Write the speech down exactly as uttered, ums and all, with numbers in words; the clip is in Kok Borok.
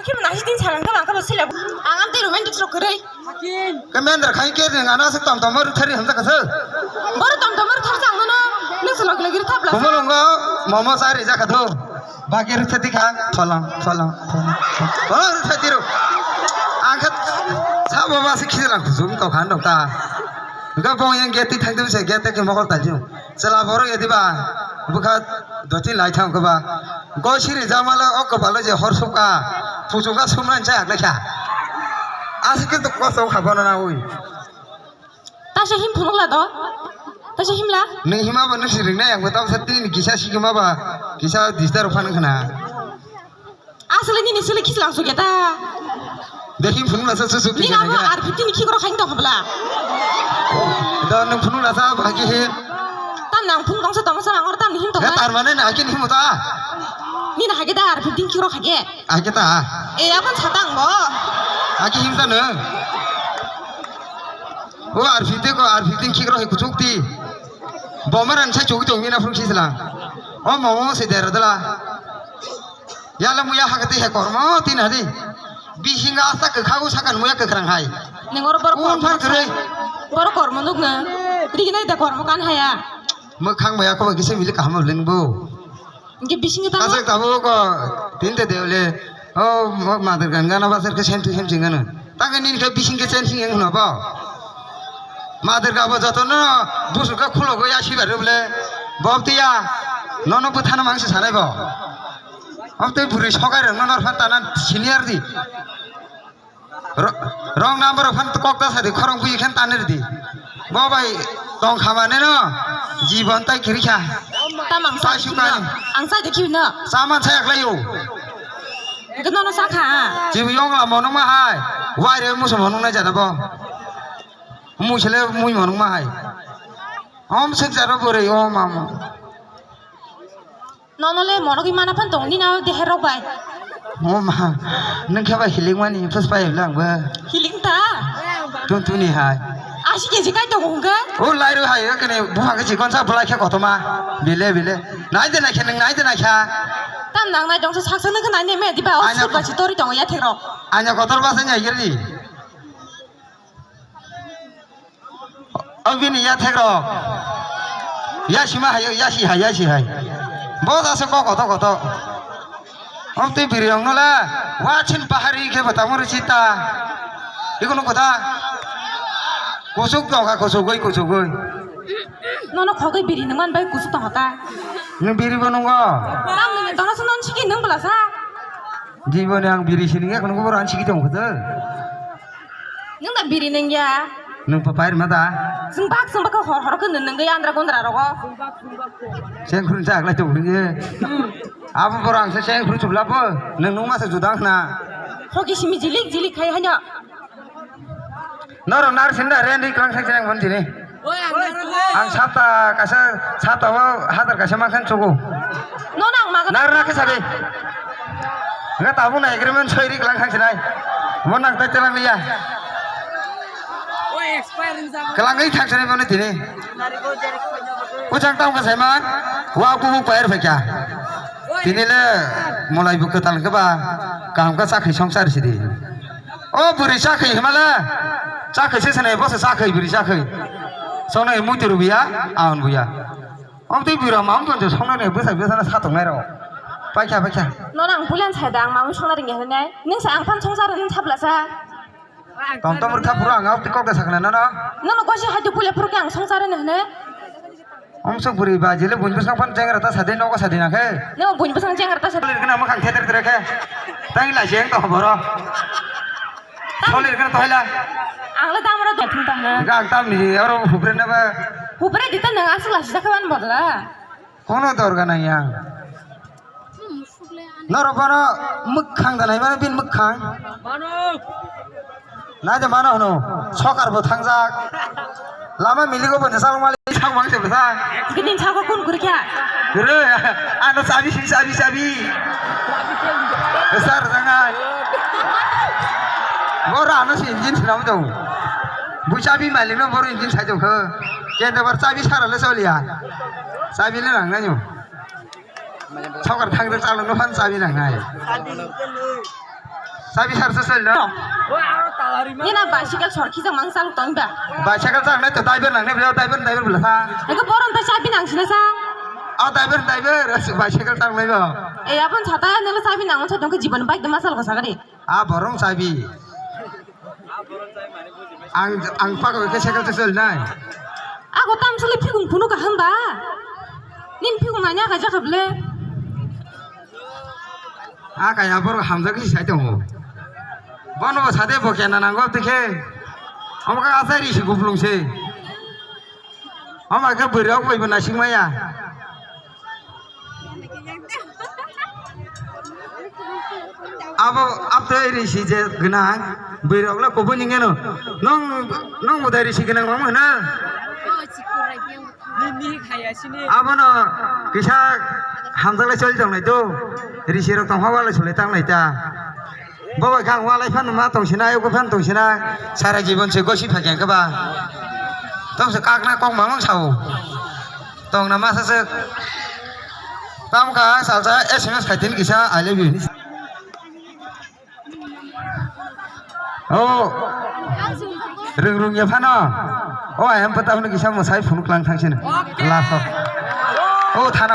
Kebo nasi tin salang kebo angkabo sile. Ang am tei romantic sok kwrwi. Ke mendra khai ke ring ana se tom tom ru thari hamsa kasa. Boro tom tom ru thar sang nono. Nung se log log ri thap la. Kumo longo momo sa ri jaka tho. Bagi ru thati kha tholang tholang tholang. Oh ru thati ru. Angkat sa bo ma se khilang khusum to khan dok ta. Ga bong yang gate thang dem se gate ke mokol ta ju. Chwla borok ya diba? Bwkha doti lai thang khe ba. Go siri jamala o kwpalo je hor sukha. Puchukha sumran chaya khlaikha. Aswk khe kosto kha bono na ui. Tasa him phunukla do? Tasa himla? Nwng hima bo nwng siringnai ang bo tamsa tini kisa sikima ba kisa disda rok phano khna. Aswlai nini swlai khichlang sukya ta. Dekhi phunukla sa susu. Nini abo R fifty ni khikrok khain tong habla. Do nwng phunukla sa bagi he. Tam nang phun kongsa tongsa nang or tam ni him tong. He tar mane na hakin him ta. Nini hage da R fifty ni khikrok hage. Hage ta. E apan satang bo. Hage him ta nwng. O R fifty ko R fifty ni khikrok he kuchuk ti. Bomaran sai chuk tong mina phun khichlang. O momo se dera dala. Yala muya hakati he kormo tin hadi. Bisinga asta kwkhago sakan muya kwkrang hai. Neng oro borok kormo. Phar kwrwi. Borok kormo nukna. Riginai da kormo kan haya. Mwkhang maya ko kisa mili kaham lengbo. Inge bisinga tamo. Kasek tabo ko tin te deole. O mo mader gan gana basar ke sentu hem singana. Tangani ke bising ke sen sing yang huna ba. Mader ga bo jotono busur ka khulo go ya sibar bole. Bob tiya. Nono buthana mangsi sanai bo. Am tei bwrwi sokai rok no nor phan tanan senior di. Ro-, wrong number phan kok ta sadi khorong bui khen tanir di. Bo bai tong khamane no jibon tai kiri kha. Tamang sa. Sai sukan. Ang sai dekhi no. Saman sai aklai yo. Gano no sa kha. Jibu yong la monong ma hai. Wai re muso monong na jada bo. Musele mui monong ma hai. Om sik jaro bore o mama. Nono le monogwi mana phan tong nini abo deher rok bai. O ma, nung khe ba hiling mani phus pai lang ba. Hiling ta? Tun tuni hai. Asi keji kai tongo hwnkhe? O lairu hai o kene buphang khe chikon sa bulai khe kotoma. Bile bile. Nai de nai khe nung nai de nai kha. Tam nang nai dong sa saksa nung khe nai ne me diba o. Aina suk ko- ba si tori tongo ya thek rok. Aina kotor ba sa nyai giri. O bini yathek rok. Yasima hai, yasi hai, yasi hai. Bo da se kok koto koto. Om tei biri rok no la. Wachin pahari khe bo tamo ri sita. Iko no kota. Kusuk tong kha, kusugoi, kusugoi. Nono khogoi biri nung man bai kusuk tong kha. Nung biri bo nungo. Tam nung tono se non siki nung bela sa. Jiboni ang biri sining ya, kono kobor ang siki tong kha. Nung da biri nung ya. Nung pa pair ma da. Sung bak sung bak hor hor khe nung nung ya andra gondra rogo. Seng khurun sa aglai tong nung ye. Abo bor ang se seng khurun chubla bo. Nung nung ma se judang na. Hoki simi jilik jilik khai hanya. Noro nar sinda rendi klang seng seng bon tini. Ang sapta kaisa, sapta o hadar kaisa mankhan chugo. No nang maga. Nar na khe sabi. Nga tabuk na agreement soi ri klang thang sinai. Mo nang tai telang liya. Klang ri thang sinai mo tini. Kuchang tam ka saiman. Wa ku bu pair phai kya. Tini le molai bu kwtal khe ba. Kaham ka chakhi songsar sidi. O bwrwi chakhi himale. Chakhi se sene bo se chakhi bwrwi chakhi. Songnai muitu rubiya, aun buya. Om tei bwrwi ma ongton je songnai ne bwsa bwsa na satok nai ro. Paikha paikha. Nono ang pulan sai da ang mamung songna ringya hwnai. Nung sa ang phan songsar hwn sapla sa. Tom tom rwkha phuru ang tei kok da sakna nono. Nono gosi hai tu pule phuru ke ang songsar hwn hwnai. Omsok bwrwi ba jile buin bwswk phano jengra ta sadi nogo sadi na khe. Nw buin bwswk jengra ta sadi. Solir gana mwkhang theter tere khe. Tang la jeng to boro. Solir gana to hala. Ang le damro do thung ta na. Ga ang tam ni oro hupre na ba. Hupre dita nang asuk la sida khaban bodla. Kono dorga nang yang. Norok bono mwkhang da naimano bini mwkhang. Nai de mano hwno, sokar bo thangjak. Lama miligo bo ni salong mali sak mang se bwsa. Bini sako kun gurikha. Guru, ano chabi si chabi chabi. Sar jangai. Boro ano si engine sinam jong. Bu chabi malik no boro engine sai jong kho. Kende bar chabi sara le soliya. Chabi le nang nanyo. Sokar thangre chalo no phan chabi nangnai. Tabi sar sasal no. Nina bicycle sor khijak mang chal tong ba. Bicycle chang nai to driver nang nai bro, driver, driver bela sa. Eko borom ta chabi nang sina sa. A driver, driver, bicycle chang nai ba. E abon chata nela chabi nang sa tong ke jibon bike de masal ko sagari. A borom chabi. Ang, ang pago ke cycle sasal nai. Ako tam suli phikung phunu kaham ba. Nin phikung nanya ka jakable. A kaya borok hamjak si sai tongo. Bono bo sade bo kena nango tike. Omo ka asai ri si guplung se. Omo ka bwrok bai bo nasing maya. Abo abtoi ri si je gwnang bwrok le kubuni ngeno. Nong, nong bo dai ri si gwnang mamo hwna. Abono kisa hamjaklai choli tongnai do, risi rok tongkha walai sulai tangnai ta. Bo bai kha ang walai phano ma tongsinai, oko phano tongsinai, sara jibon se gosi phai khe ba. Tong se kakna kok mamang sao. Tongna masa se. Tam ka salsa S M S khai tin kisa I love you. Oh. Rung rung ya phano. Oh, ayam pata phano kisa mosai phunuk lang thang sini. Laso. Oh, thana.